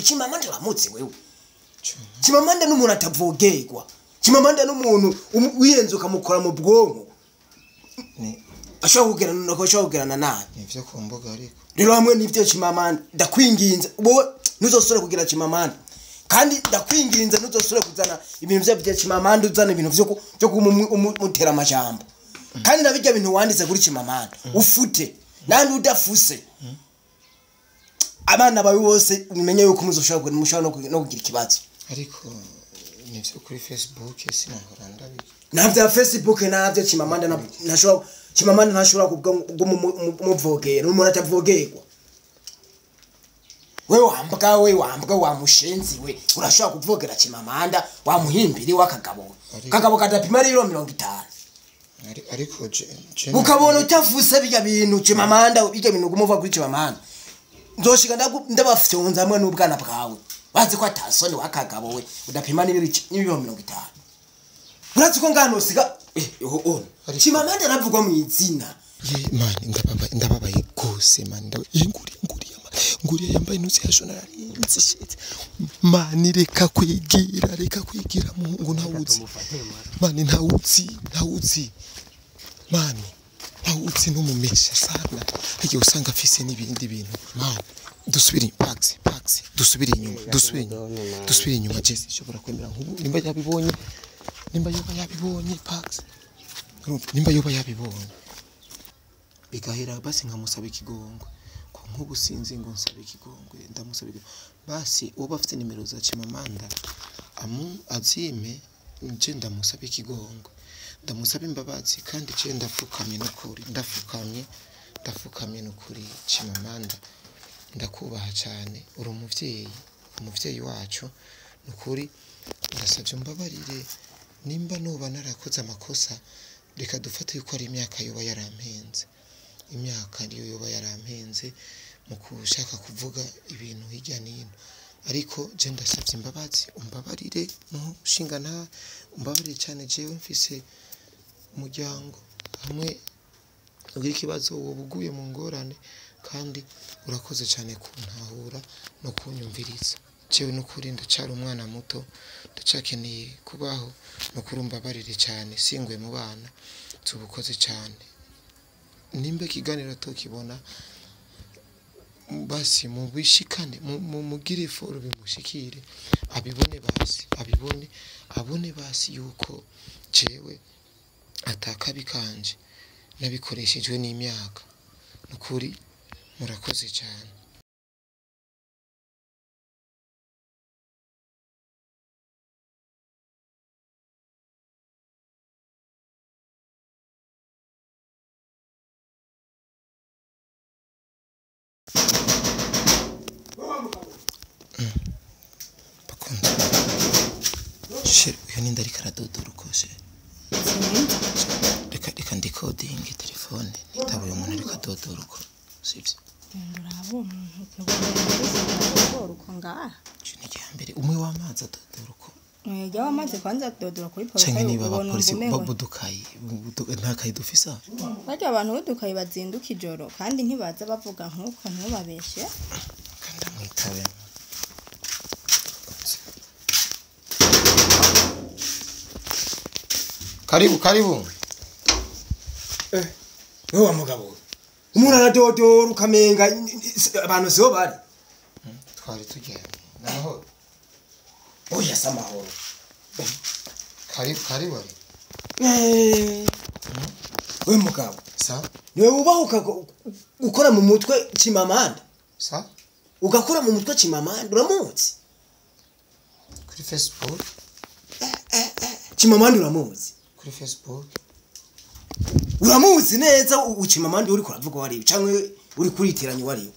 Chimamanda uramutse wewe. Chimamanda n'umuntu atavogerwa. Chimamanda n'umuntu wiyenze ukamukora mu bwonko. Ashobora kugerana ashobora kugerana nabi. Nivyo ku mbuga ariko. Rero hamwe n'ivyo Chimamanda ndakwinginze wowe ntuzosubire kugira Chimamanda. Kandi ndakwinginze ntuzosubire kuzana ibintu vya Chimamanda, uzana ibintu vyo kumutera amajambo. Kandi nabijya bintu wanditse kuri Chimamanda ufute nandi udafuse. Abana bawe bose umenye yuko muzoshobora mushobora no kugira ikibazo. Ariko nivyo kuri Facebook sinahora ndabi. Navyo Facebook navyo Chimamanda ntashobora Chimamanda ntashobora kumuvogera umuntu atavogerwa. Wewe wambwa we wambwa wa mushenzi we urashobora kuvogera Chimamanda wa muhimbiri wakagabo. Kagabo kadapima rero 50. Ariko ukabona utafuse bijya bintu Chimamanda bijya bintu kumuva kuri Chimamanda. Nzoshika ndabafyonza hamwe n'ubwana bwawe. Bazi ko atasoni wakagabo we udapima n'ibiro 50. Urazi ko ngano siga Chimamanda aravugwa mu izina. Ye man ndababaye gose man nguriya yambaye intuzi ya journaliste shit. Man reka kwigira muhungu ntawuzi. Man ntawuzi. Man ntawuzi n'umumesha sana. Hagiye usanga afise n'ibindi bintu. Man dusubire pax dusubire inyuma Jesse ishobora kwemera nk'ubu nimba yabibonye pax nimba yoba yabibonye bigahera basi nkamusaba ikigongwe ko nk'ubu sinzi ngo nsaba ikigongwe ndamusaba basi uwo bafite nimero za Chimamanda amu azime nje ndamusaba ikigongwe ndamusaba imbabazi kandi je ndafukamye n'ukuri ndafukamye n'ukuri Chimamanda ndakubaha cyane uri umuvyeyi wacu n'ukuri ndasabye umbabarire nimba nuba narakoze amakosa reka dufate yuko ari imyaka yoba yarampenze imyaka niyo yoba yarampenze mu kushaka kuvuga ibintu hirya n'ino ariko je ndasabye imbabazi umbabarire mushinga nta umbabarire cyane jewe mfise umuryango hamwe ugira ikibazo wobuguye mu ngorane kandi urakoze cyane kuntahura no kunyumviriza jewe n'ukuri ndacara umwana muto ndacakeneye kubaho no kurumbabarire cyane singwe mu bana tubukoze cyane nimba ikiganiro tokibona basi mubishikane mugire foro bimushikire abibone basi abone basi yuko jewe atakabikanje nabikoreshejwe n'imyaka nukuri murakoze cyane. Uyu ni ndarika aradodora ukose reka ndikodinge telefone nitaba uyu muntu ariko adodora uko sibyo mbere umwe w'amazi adodora uko canke niba abapolisi babudukayi nta kayi dufisa barya abantu b'udukayi bazinduka ijoro kandi ntibaza bavuga nk'uko ntubabeshe kandi amwitabe. Karibu. Wewe mugabo. Umuntu aradodora ukamenga abantu sibo bari. Twari tugenda. Naho. Oya samahoro. Karibu. Wewe mugabo. Sa? Niwe ubahuka ukora mu mutwe Chimamanda. Sa? Ugakora mu mutwe Chimamanda uramutse. Kuri Facebook. Chimamanda uramuzi. Kuri Facebook. Uramuzi neza Chimamanda uri kuravuga wari canke uri kuriteranya wari.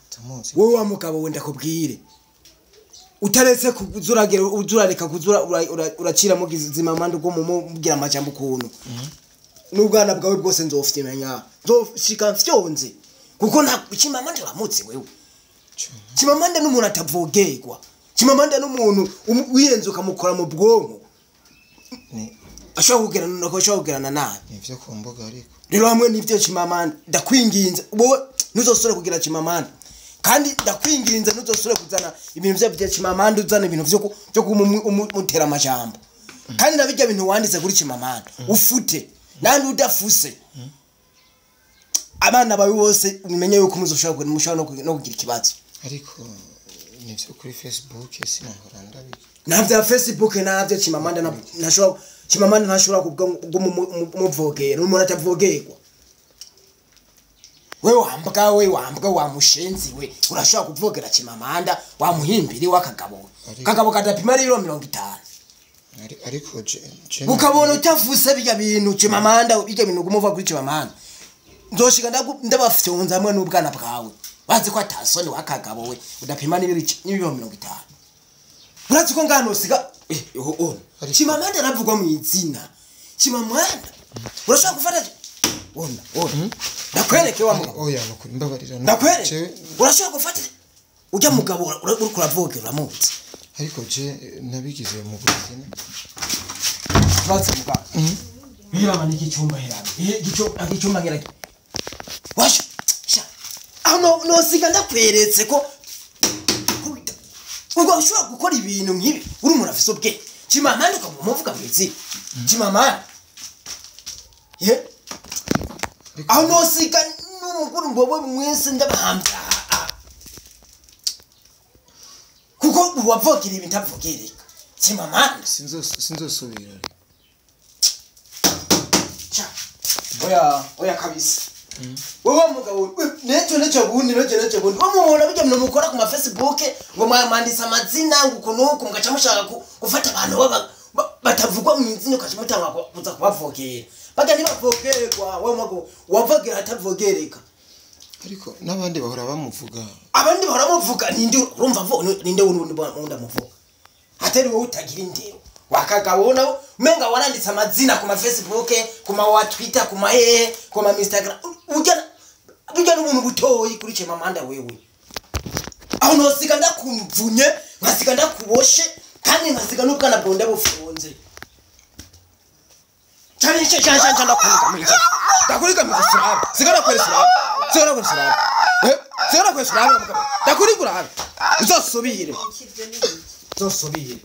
Tamuzi. Wowe wa mugabo wenda kubwire. Utaretse kuzuragera uzurareka kuzura uracira mu Chimamanda uko mumubwira amajambo ukuntu. N'ubwana bwawe bwose nzofyimenya. Nzoshika mfyonze. Kuko nta Chimamanda uramutse wewe. Chimamanda n'umuntu atavogerwa. Chimamanda n'umuntu wiyenze ukamukora mu bwonko. Ashobora kugerana nabi. Nivyo ku mbuga ariko. Rero hamwe n'ivyo Chimamanda ndakwinginze wowe ntuzosubire kugira Chimamanda. Kandi ndakwinginze ntuzosubire kuzana ibintu vya Chimamanda, uzana ibintu vyo kumutera amajambo. Kandi nabijya bintu wanditse kuri Chimamanda ufute, nandi udafuse abana bawe bose umenye yuko muzoshobora mushobora no kugira ikibazo. Ariko nivyo kuri Facebook sinahora ndabi. Navyo Facebook navyo Chimamanda ntashobora, Chimamanda ntashobora kumuvogera umuntu atavogerwa. Wewe wambwa, we wambwa wa mushenzi we, urashobora kuvogera Chimamanda wa muhimbiri wa Kagabo. Kagabo kadapima rero 50. Ariko ukabona utafuse bijya bintu Chimamanda, bijya bintu kumuva kuri Chimamanda. Nzoshika ndabafyonza hamwe n'ubwana bwawe. Bazi ko atasoni wa Kagabo we udapima n'ibiro 50. Urazi ko ngano siga Chimamanda aravugwa mu izina. Chimamanda urashobora gufata ona ndakwereke wa mugabo. Oya nukuri mbabarira. Ndakwereke. Urashobora gufata ujya mugabo uri kuravogera uramutse. Ariko je nabigize mu buzina. Batse mugabo. Biraba niki cyumba hera. Igico icyumba ngera. Washa. Sha. Aho no siga ndakweretse ko ubwo ushobora gukora ibintu nkibi uri umuntu afise ubwe. Chimamanda ukamuvuga mu izina. Chimamanda. Ye. Aho no siga n'umukuru mbowe mwese ndabahambya. Kuko uwavogera ibintu avogereka. Chimamanda sinzosubira. Cha. Oya kabisa. Wewe mugabo necho bundi necho bundi. Mumubona bijya mukora ku ma Facebook ngo mwamandisa amazina ngo kunuko mugaca mushaka gufata abantu baba batavugwa mu izina ukacimutanga kuza kubavogera. Baga ntibavogerwa wewe mugabo wavogera atavogereka. Ariko nabandi bahora bamuvuga. Abandi bahora bamuvuga ninde urumva vo ninde wundi ndamuvuga. Atari wowe utagira indero. Wakagabo nawo menga waranditse amazina ku ma Facebook, ku ma Twitter, ku ma ku ma Instagram. Ujya n'ubuntu butoyi kuri Chimamanda wewe. Aho nosiga ndakumvunye, nkasiga ndakuboshe kandi nkasiga n'ubwana bwawe ndabufunze. Cyane cyane ndakurika mwiza. Ndakurika mwiza sirabe. Sigara kweri sirabe. Sigara kweri sirabe. Sigara kweri sirabe mugabo. Ndakurika urabe. Uzosubire. Uzosubire.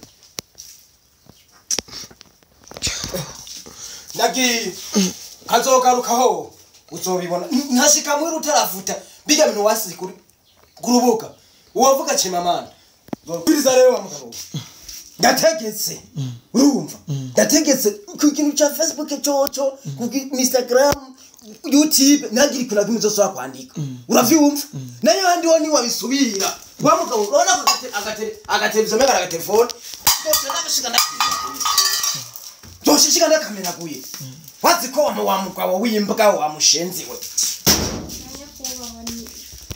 Ndagi kazogarukaho uzobibona ntashika muri utaravuta bijya bintu wasi kurubuka uwavuga Chimamanda biriza rero wa mugabo ndategetse urumva ndategetse ku kintu cha Facebook coco ku Instagram YouTube nagira ikintu kimwe zose kwandika uravyumva nayo handi woni wabisubira wa mugabo urabona ko agateleviziyo mega agatelefone Toshishika ndakamera kuye. Wazi ko wa mugabo wimbwa wa mushenzi we.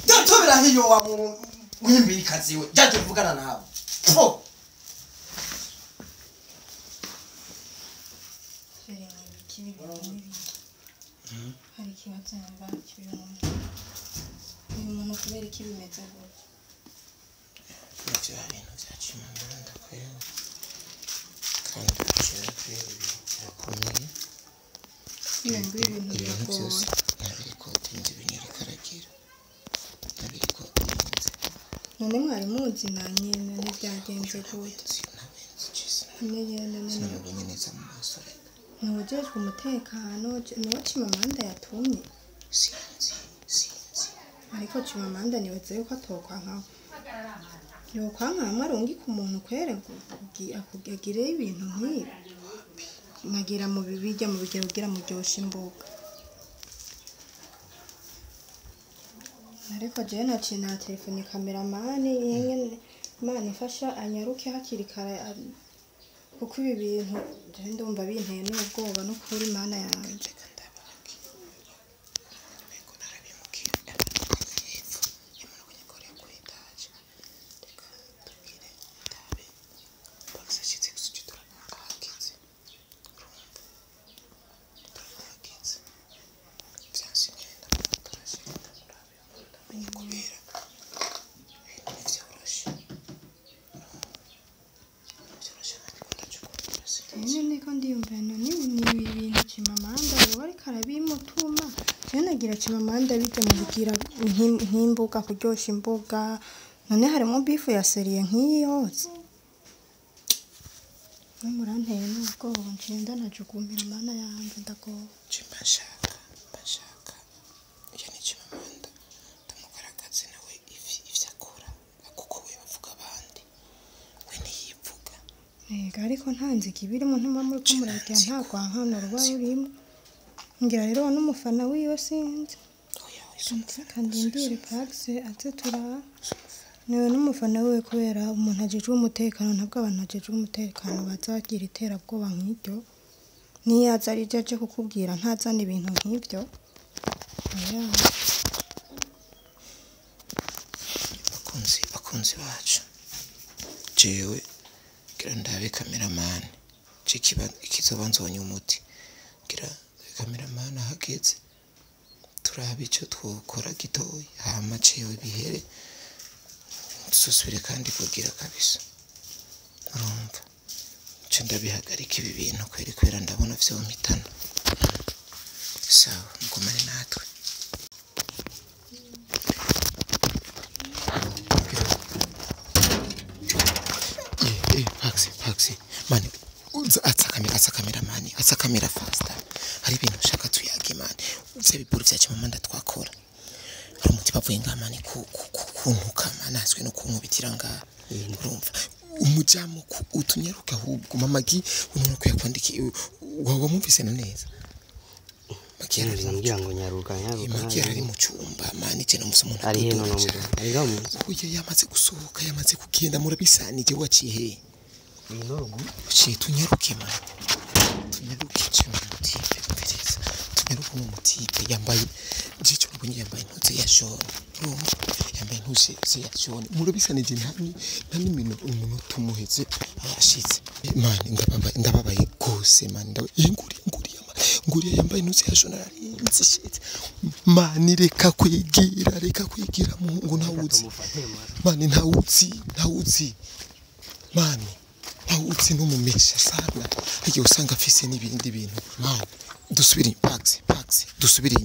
Ndatobera hiyo wa mwimbirikazi we. Jaje kuvugana nawe. Po. Hari ikibazo namba cy'uyu muntu. Uyu muntu kubera iki bimeze gutya? Ibyo bintu bya Chimamanda kwera. Kandi birakomeye. Ibintu byose nabirikodinze binyereka. Nabirikodinze. None mwari muzi nanye none byagenze gute? Sinamubonye neza mu maso. Ntujejwe umutekano niwo Chimamanda yatumye. Sinzi. Ariko Chimamanda nibaze yuko atokwankaho. Yokwanka hamwe arungika umuntu kwere akugire ibintu nk'ibi. Nagira mu bibijya mu bigero kugira muryoshe imboga. Ariko je naciye na telefone cameraman yenge Imana ifasha anyaruke hakiri kare kuko ibi bintu je ndumva binteye n'ubwoba no kuri Imana yanje. None ko ndiyumva none ni ibintu Chimamanda ngira Chimamanda bijya mu bigira nk'imbuga kuryosha imbuga none harimo bifu ya seriye nk'iyi yose muranteye n'ubwoba nciye ndanajugumbira mana yanjye ndagowe. Mba nshaka iyo ni Chimamanda ndamugaragaze nawe ivyo akora kuko we bavuga abandi we ntiyivuga. Ega ariko nta nzika ibirimo ntuba muriko muragira nta rwankano ruba rurimo ngira rero n'umufana wiwe sinzi kandi ndire Pax aze turaba niwe n'umufana wiwe kubera umuntu ajejwe umutekano ntabwo abantu bajejwe umutekano bazagira iterabwoba nk'iryo niyo aza ari aje kukubwira ntazana ibintu nk'ibyo. Bakunzi bacu jewe ngira ndabe kameramani ikizoba nzonye umuti ngira kameramani ahageze turabe ico twokora gitoyi hama jewe bihere dusubire kandi kugira kabisa urumva nce ndabihagarika ibi bintu kweri kubera ndabona vyompitana. Sawa mugumane natwe. Paxi mani atsa kamera mani atsa kamera faster hari ibintu ushaka tuyage mani ivyo biburu vya Chimamanda twakora hari umuti bavuye ngaha mani kuntuka mani azwi no kunkubitira ngaha urumva umujamo utunyaruka ahubwo mamagi umuntu kuyakwandiki wamumvise na neza ngira ngo nyaruka Magi ari mu cyumba mani je numvise umuntu ari heno oya yamaze gusohoka yamaze kugenda murabisanije waciye he uciye tunyaruke mani tunyaruke mutipe mviriza tunyaruke mu mutipe yambaye jicho nabonye yambaye intuze ya jaune urumva yambaye intuze ya jaune murabisanije nta n'imino umunota umuheze yashitse mani ndababaye gose mani nguriya yambaye intuze ya jaune ararenze shit mani reka kwigira muhungu ntawuzi mani ntawuzi mani ntawuzi n'umumesha sana hagiye usanga afise n'ibindi bintu mani dusubire Pax dusubire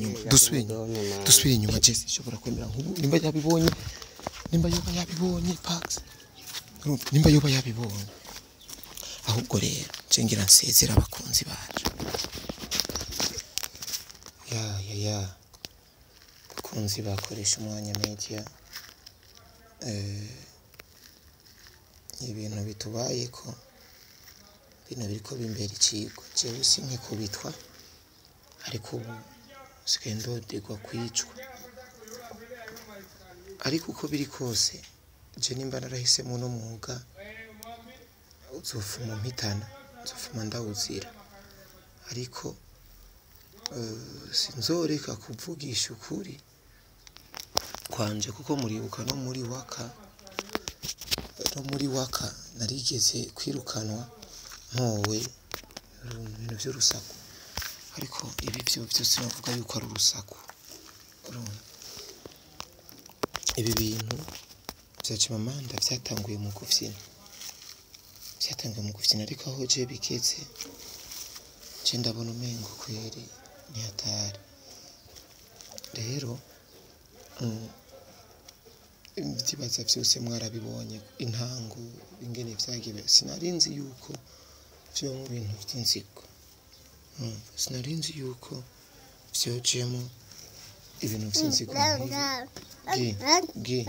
inyuma Jesse ishobora kwemera nk'ubu nimba yabibonye Pax nimba yoba yabibonye ahubwo rero ngira nsezera abakunzi bacu ya abakunzi bakoresha umwanya media ibintu bitubayeko ibintu biriko bimbera icigwa jewe sinkikubitwa ariko ubu nsigaye ndodegwa kwicwa ariko uko biri kose je nimba narahisemo uno mwuga uzofuma mpitana nzofuma ndawuzira ariko sinzoreka kuvugisha ukuri kwanje kuko muribuka no muri waka narigeze kwirukanwa ntowe ibintu vy'urusaku ariko ibi vyo vyose navuga yuko ari urusaku ibi bintu vya Chimamanda vyatanguye mu gufyina ariko aho je biketse je ndabona umengo kweri ni hatari rero ibyibaza vyose mwarabibonye intango ingene vyagiye sinarinzi yuko vyo mu bintu vy'inzigo sinarinzi yuko vyojemo ibintu vy'inzigo gi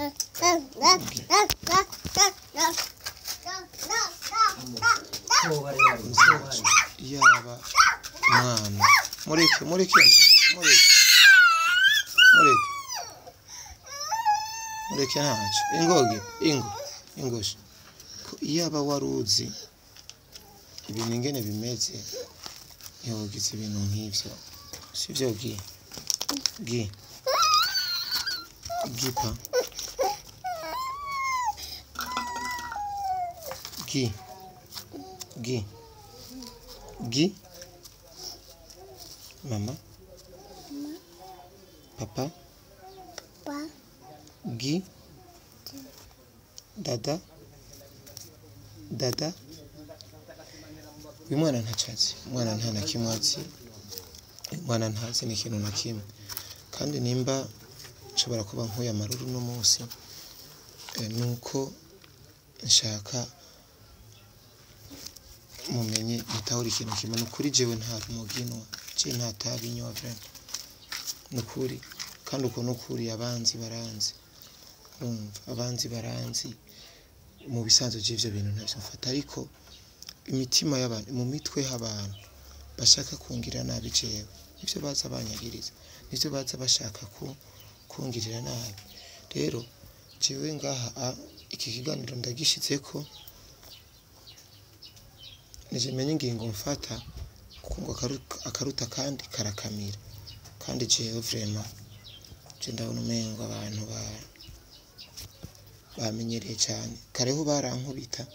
yaba mwana mureke ntacyo ingoge ingoshe iyaba waruzi ibintu ingene bimeze ntiwogize ibintu nk'ivyo sivyo gi gipa gi gi gi mama papa gi dada dada. Uyu mwana ntacatsi, umwana nta na kimwe azi, umwana ntazi n'ikintu na kimwe. Kandi nimba nshobora kuba nkuye amaruru uno munsi, nuko nshaka mumenye mutahura ikintu kimwe. Nukuri jewe nta rumogi nywa, je nta tabi nywa vraiment, nukuri. Kandi uko nukuri abanzi baranzi, urumva abanzi baranzi. Mu bisanzwe je ivyo bintu ntavyo mfata, ariko imitima y'abantu, mu mitwe y'abantu bashaka kungira nabi jewe, nivyo baza banyagiriza, nivyo baza bashaka kungirira nabi. Rero jewe ngaha iki kiganiro ndagishizeko, nije menye ingingo mfata, kuko ngo akaruta kandi karakamira. Kandi jewe vraiment je ndabona umengo abantu bamenyereye cyane. Kareho barankubita,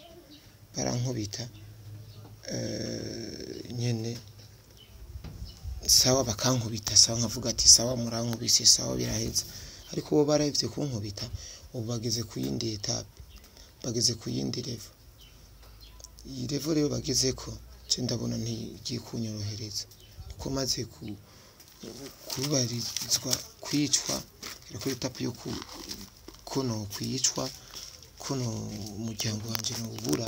nyene sawa bakankubita sawa, nkavuga ati sawa murankubise sawa biraheze. Ariko bo barahevye kunkubita, ubu bageze ku yindi etape, bageze ku yindi level. Iyi level rero bagezeko je ndabona ntigiye kunyorohereza, kuko maze kubarizwa kwicwa kuri etape yo kono kwicwa, kono umuryango wanje nowubura,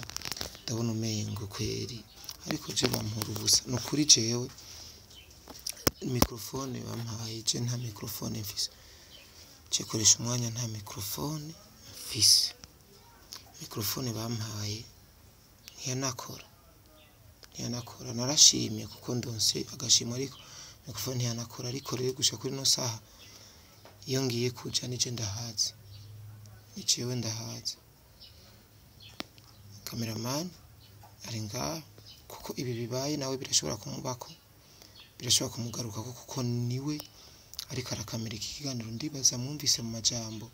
ndabona umengo kweri. Ariko je bampora ubusa, nukuri jewe microphone bampaye, je nta microphone mfise, je koresha umwanya nta microphone mfise. Microphone bampaye ntiyanakora, narashimye kuko ndonse agashimwe, ariko microphone ntiyanakora. Ariko rero gushika kuri no saha iyo ngiye kuja nije ndahazi, ni jewe ndahazi. Cameraman ari ngaha, kuko ibi bibaye nawe birashobora kumubako, birashobora kumugarukako, kuko niwe ariko arakamera iki kiganiro. Ndibaza mwumvise mu majambo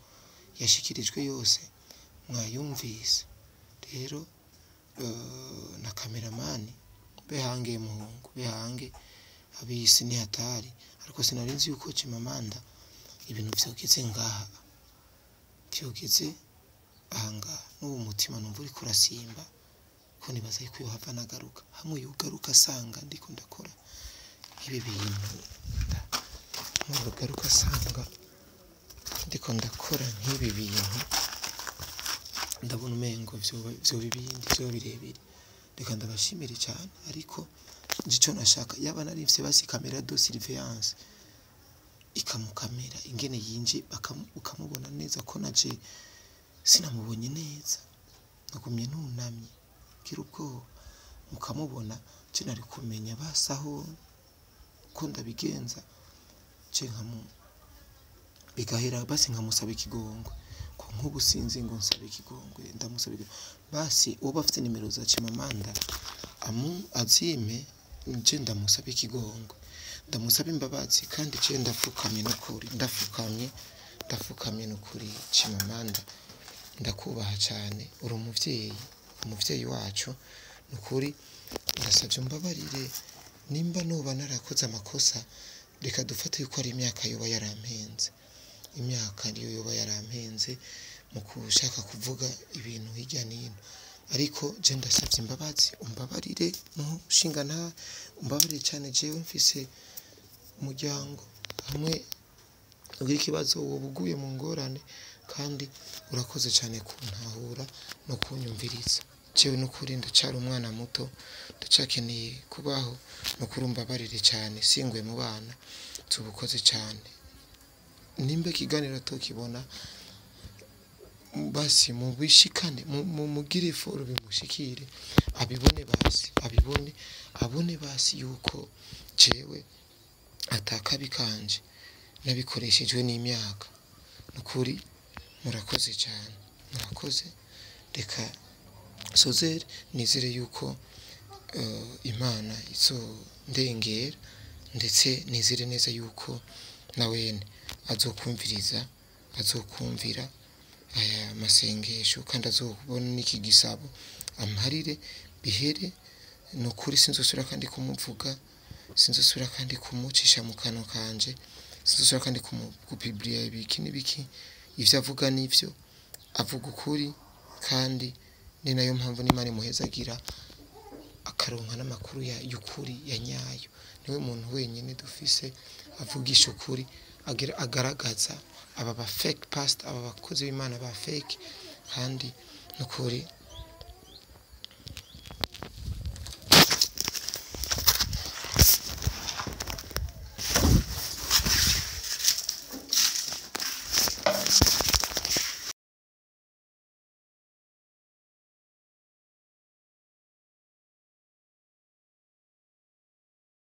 yashikirijwe yose, mwayumvise. Rero na cameraman behange muhungu, behange abisi ni hatari. Ariko sinari nzi yuko Chimamanda ibintu vyogeze ngaha, vyogeze ahangaha. N'ubu mutima numva uriko urasimba, ko nibaza yuko yohava nagaruka. Hamwe yogaruka asanga ndiko ndakora ibi bintu, hamwe yogaruka asanga ndiko ndakora nk'ibi bintu, ndabona umengo vyoba ibindi, vyoba birebire. Reka ndabashimire cyane. Ariko nje ico nashaka, yaba nari mfise basi kamera de surveillance ikamukamera ingene yinje, ukamubona neza, ko naje sinamubonye neza, nagumye nunamye ngira ubwoba, mukamubona je nari kumenya basaho ko ndabigenza, je nkamu bigahera basi nkamusaba ikigongwe. Ko nk'ubu sinzi ngo nsaba ikigongwe, ndamusaba ikigongwe basi. Uwo afite nimero za Chimamanda azime, nje ndamusaba ikigongwe, ndamusaba imbabazi. Kandi je ndafukamye n'ukuri, ndafukamye n'ukuri. Chimamanda ndakubaha cyane, uri umuvyeyi, umuvyeyi wacu nukuri. Ndasavye umbabarire nimba noba narakoze amakosa. Reka dufate yuko ari imyaka yoba yarampenze, imyaka niyo yoba yarampenze mu kushaka kuvuga ibintu hirya n'ino. Ariko je ndasavye imbabazi, umbabarire mushinga nta, umbabarire cyane. Jewe mfise umuryango, hamwe ugira ikibazo woba uguye mu ngorane. Kandi urakoze cyane kuntahura no kunyumviriza. Jewe nukuri ndacyari umwana muto, ndacakeneye kubaho, nukuri umbabarire cyane, singwe mu bana, tubukoze cyane. Nimba ikiganiro tokibona basi mubishikane, mugire foro bimushikire, abibone basi, abibone, abone basi yuko jewe atakabi kanje nabikoreshejwe n'imyaka. Nukuri murakoze cyane, murakoze. Reka sozere, nizere yuko Imana izondengera, ndetse nizere neza yuko nawene azokumviriza, azokumvira aya masengesho, kandi azobona n'iki gisabo amparire bihere. Nukuri sinzosubira kandi kumuvuga, sinzosubira kandi kumucisha mu kanwa kanje, sinzosubira kandi kupubliya ibiki n'ibiki. Ivyo avuga nivyo, avuga ukuri, kandi ni nayo mpamvu n'Imana imuhezagira akaronka n'amakuru y'ukuri ya nyayo. Niwe muntu wenyine dufise avugisha ukuri, agira agaragaza aba ba fake pastor, aba bakozi b'Imana ba fake. Kandi nukuri